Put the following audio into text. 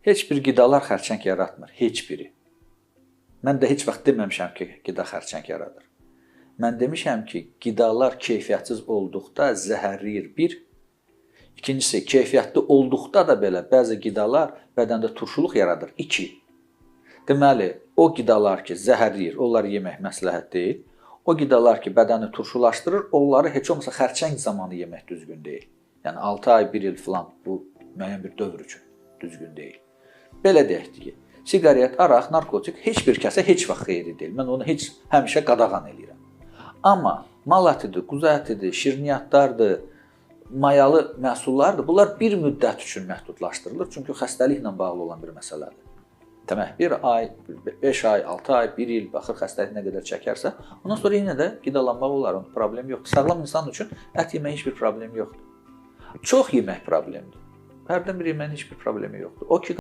Heç bir qidalar xərçəng yaratmır, heç biri. Mən də heç vaxt deməmişəm ki, qida xərçəng yaradır. Mən demişəm ki, qidalar keyfiyyətsiz olduqda zəhərləyir bir. İkincisi, keyfiyyətli olduqda da belə bəzi qidalar bədəndə turşuluq yaradır. İki. Deməli, o qidalar ki, zəhərləyir, onları yemək məsləhət deyil. O qidalar ki, bədəni turşulaşdırır, onları heç olmasa xərçəng zamanı yemək düzgün deyil. Yəni 6 ay, 1 il filan bu müəyyən bir dövr üçün düzgün deyil. Belə deyək ki, siqaret, araq, narkotik heç bir kəsə heç vaxt xeyirli deyil. Mən onu heç həmişə qadağan eləyirəm. Amma mal ətidir, quzu ətidir, şirniyyatlardır, mayalı məhsullardır. Bunlar bir müddət üçün məhdudlaşdırılır. Çünki xəstəliklə bağlı olan bir məsələdir. Demək, 1 ay, 5 ay, 6 ay, 1 il baxır xəstəlik nə qədər çəkərsə, ondan sonra yenə də qidalanmaq olar, onun problemi yoxdur. Sağlam insan üçün ət yeməyin heç bir problemi yoxdur. Çox yemək problemdir. Hərdən bir yeməyin heç bir problemi yoxdur. O ki